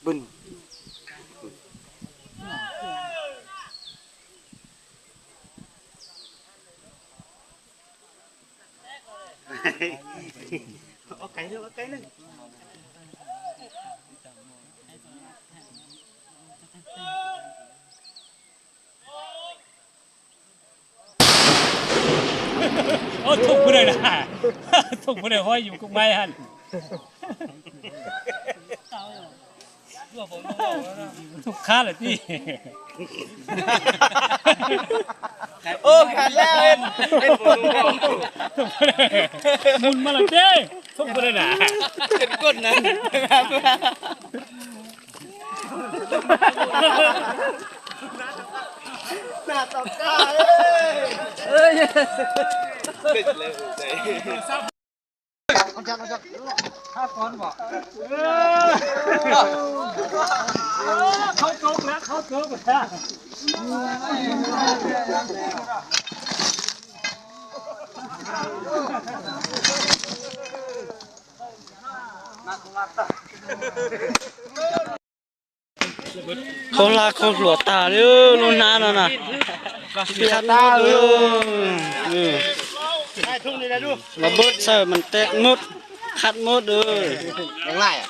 ປຶ້ນ. ເອົາໄກເດີ ເອົາໄກເດີ. ໂອ້ ທຸກຜູ້ໃດນະ ທຸກຜູ້ໃດຫ້ອຍຢູ່ກົກໄມ້ຫັ້ນ ທຸກຄາລະຕິ. ໂອ້ ຂາດແລ້ວ ເຫັນ ເຫັນ ໝຸນມາລະເດ້ ທຸກຜູ້ໃດນະ ເປັນກົ້ນນະ. ໜ້າຕອບຕາເອີຍ ເອີຍ ເປັນເລີຍ ເຂົາຈັກ ເຂົາຈັກ ຂ້າກ່ອນບໍ່ ເອີ ເຂົາຈົກແລ້ວ ເຂົາຈົກແລ້ວ. ເຂົາລາກເຂົາຫຼວດຕາເດີ ລຸ້ນນານັ້ນນະ ເປັນຕາເດີ ລະເບີດໃສ່ມັນແຕກໝົດ ຄັດໝົດເດີ ຍັງຫຼາຍອະ.